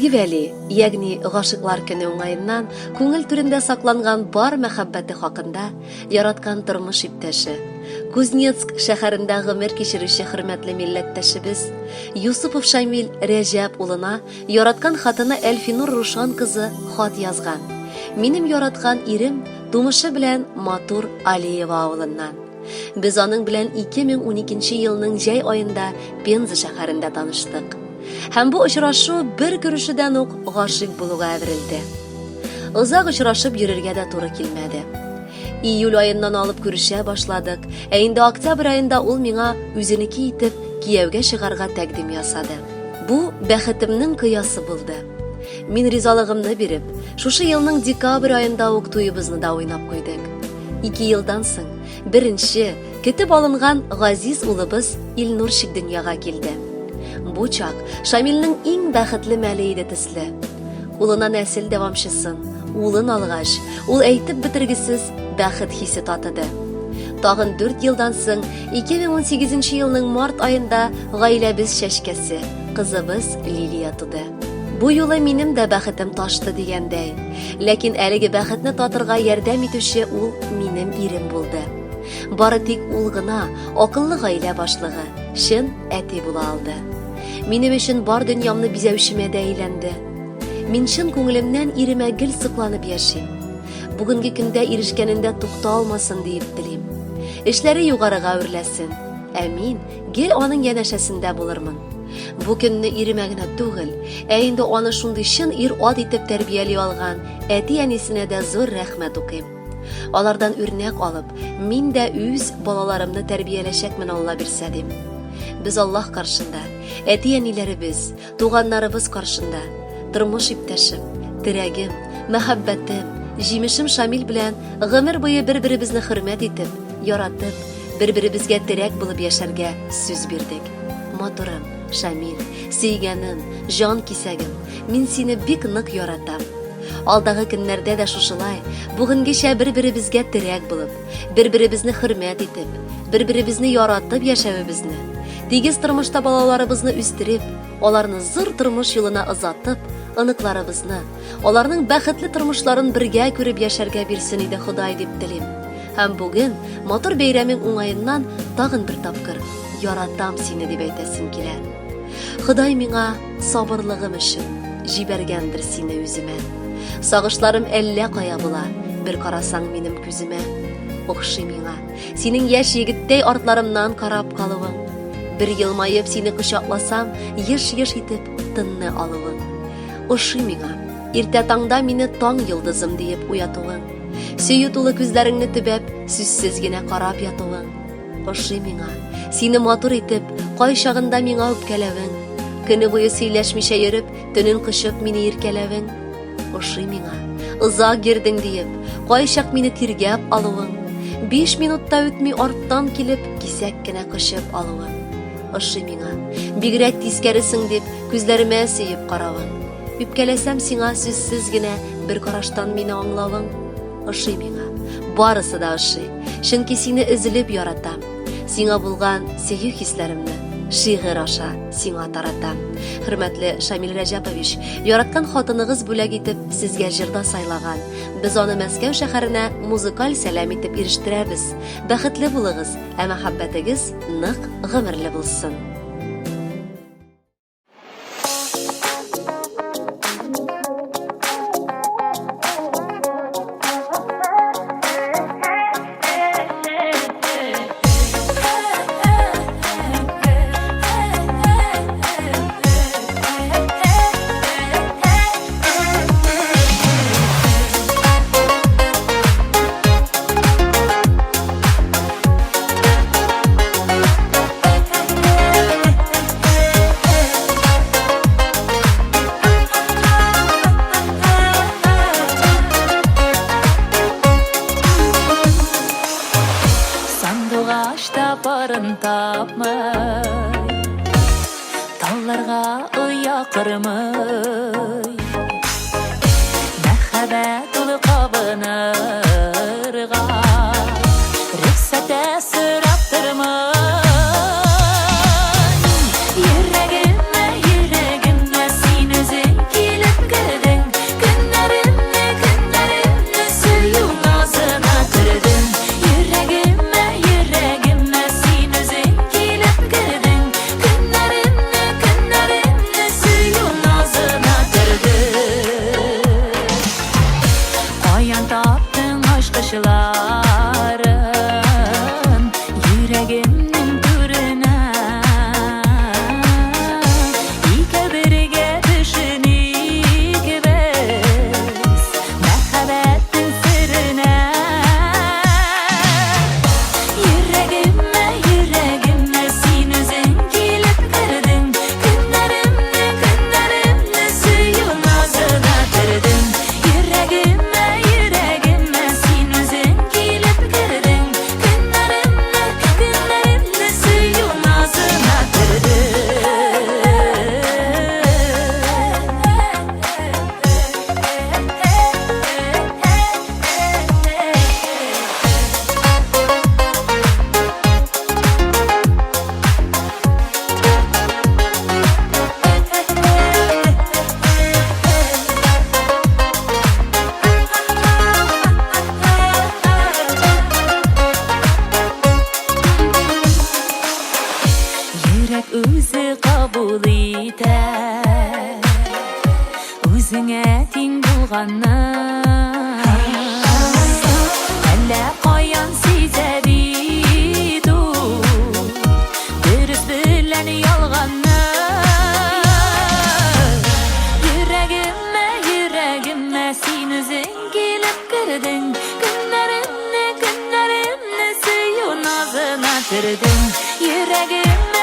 Изге Вәли, ягъни Гашыйклар көне уңаеннан күңел түрендә сакланган бар мәхәббәте хакында яраткан тормыш иптәше, Кузнецк шәһәрендә гомер кичерүче хөрмәтле милләттәшебез Юсупов Шамил Рәҗәп улына яраткан хатыны Әлфинур Рушан кызы хат язган. Минем яраткан ирем тумышы белән Матур Алиева авылыннан. Без аның белән 2012 елның җәй аенда Пенза шәһәрендә таныштык. Һәм бу очрашу бер күрешүдән үк гашыйк булуга әверелде. Озак очрашып йөрергә дә туры килмәде. Июль аеннан алып күрешә башладык, ә инде октябрь аенда ул миңа үзенеке итеп кияүгә чыгарга тәкъдим ясады. Бу бәхетемнең кыясы булды. Мин ризалыгымны биреп, шушы елның декабрь аенда ук туебызны да уйнап куйдык. Ике елдан соң беренче, көтеп алынган газиз улыбыз Илнурчик дөньяга килде. Бу чак Шамилнең иң бәхетле мәле иде төсле. Кулына нәсел дәвамчысын, улын алгач, ул әйтеп бетергесез бәхет хисе татыды. Тагын 4 елдан соң, 2018 елның март аенда гаиләбез чәчкәсе, кызыбыз Лилия туды. Бу юлы минем дә бәхетем ташты дигәндәй. Ләкин әлеге бәхетне татырга ярдәм итүче ул минем ирем булды. Бары тик ул гына акыллы гаилә башлыгы, чын әти була алды. Минем өчен бар дөньямны бизәүчемә дә әйләнде. Мин чын күңелемнән иремә гел сокланып яшим. Бүгенге көндә ирешкәнендә тукталмасын диеп телим. Эшләре югарыга үрләсен. Ә мин гел аның янәшәсендә булырмын. Бу көнне иремә генә түгел, ә инде аны шундый чын ир-ат итеп тәрбияли алган әти-әнисенә дә зур рәхмәт укыйм. Алардан үрнәк алып, мин дә үз балаларымны тәрбияләчәкмен Алла бирсә дим. Без Аллаһ каршында, әти-әниләребез, туганнарыбыз каршында, тормыш иптәшем, терәгем, мәхәббәтем, җимешем Шамил белән гомер буе бер-беребезне хөрмәт итеп, яратып, бер-беребезгә терәк булып яшәргә сүз бирдек. Матурым, Шамил, сөйгәнем, җан кисәгем, мин сине бик нык яратам. Алдагы көннәрдә дә шушылай, бүгенгечә бер-беребезгә терәк булып, бер-беребезне хөрмәт итеп, бер-беребезне яратып яшәвебезне, тигез тормышта балаларыбызны үстереп, аларны зур тормыш юлына озатып, оныкларыбызны, аларның бәхетле тормышларын бергә күреп яшәргә бирсен иде Ходай дип телим. Һәм бүген матур бәйрәмең уңаеннан тагын бер тапкыр яратам сине дип әйтәсем килә. Ходай миңа сабырлыгым өчен җибәргәндер сине үземә. Сагышларым әллә кая була, бер карасаң минем күземә. Охшый миңа синең яшь егеттәй артларымнан карап калуың. Бер елмаеп сине кочакласам, еш-еш итеп тынны алуың. Ошый миңа иртә таңда мине таң йолдызым диеп уятуың. Сөю тулы күзләреңне төбәп, сүзсез генә карап ятуың. Ошый миңа, сине матур итеп, кайчагында миңа үпкәләвең. Көне буе сөйләшмичә йөреп, төнен кочып мине иркәләвең. Ошый миңа, озак йөрдең диеп, кайчак мине тиргәп алуың. Биш минутта үтми арттан килеп, кисәк кенә кочып алуың. Ошый миңа, бигрәк тискәресең дип, күзләремә сөеп каравың. Үпкәләсәм сиңа сүзсез генә бер караштан мине аңлавың ошый миңа. Барысы да ошый. Чөнки сине өзелеп яратам. Сиңа булган сөю хисләремне шигырь аша сиңа таратам. Хөрмәтле Шамил Рәҗәпович, яраткан хатыныгыз бүләк итеп сезгә җырда сайлаган. Без аны Мәскәү шәһәренә музыкаль сәлам итеп ирештерәбез. Бәхетле булыгыз, ә мәхәббәтегез нык гомерле булсын. Сандугач та парын тапмый, Талларга оя кормый. Мәхәббәт улы кабынырга Рөхсәт сорап тормый. Йөрәгемә, йөрәгемә син үзең кил. ялганны. Әллә каян сизә бит ул дөрес белән ялганны. Йөрәгемә, йөрәгемә син үзең килеп кердең. Көннәремне, көннәремне сөю назына төрдең. Йөрәгемә.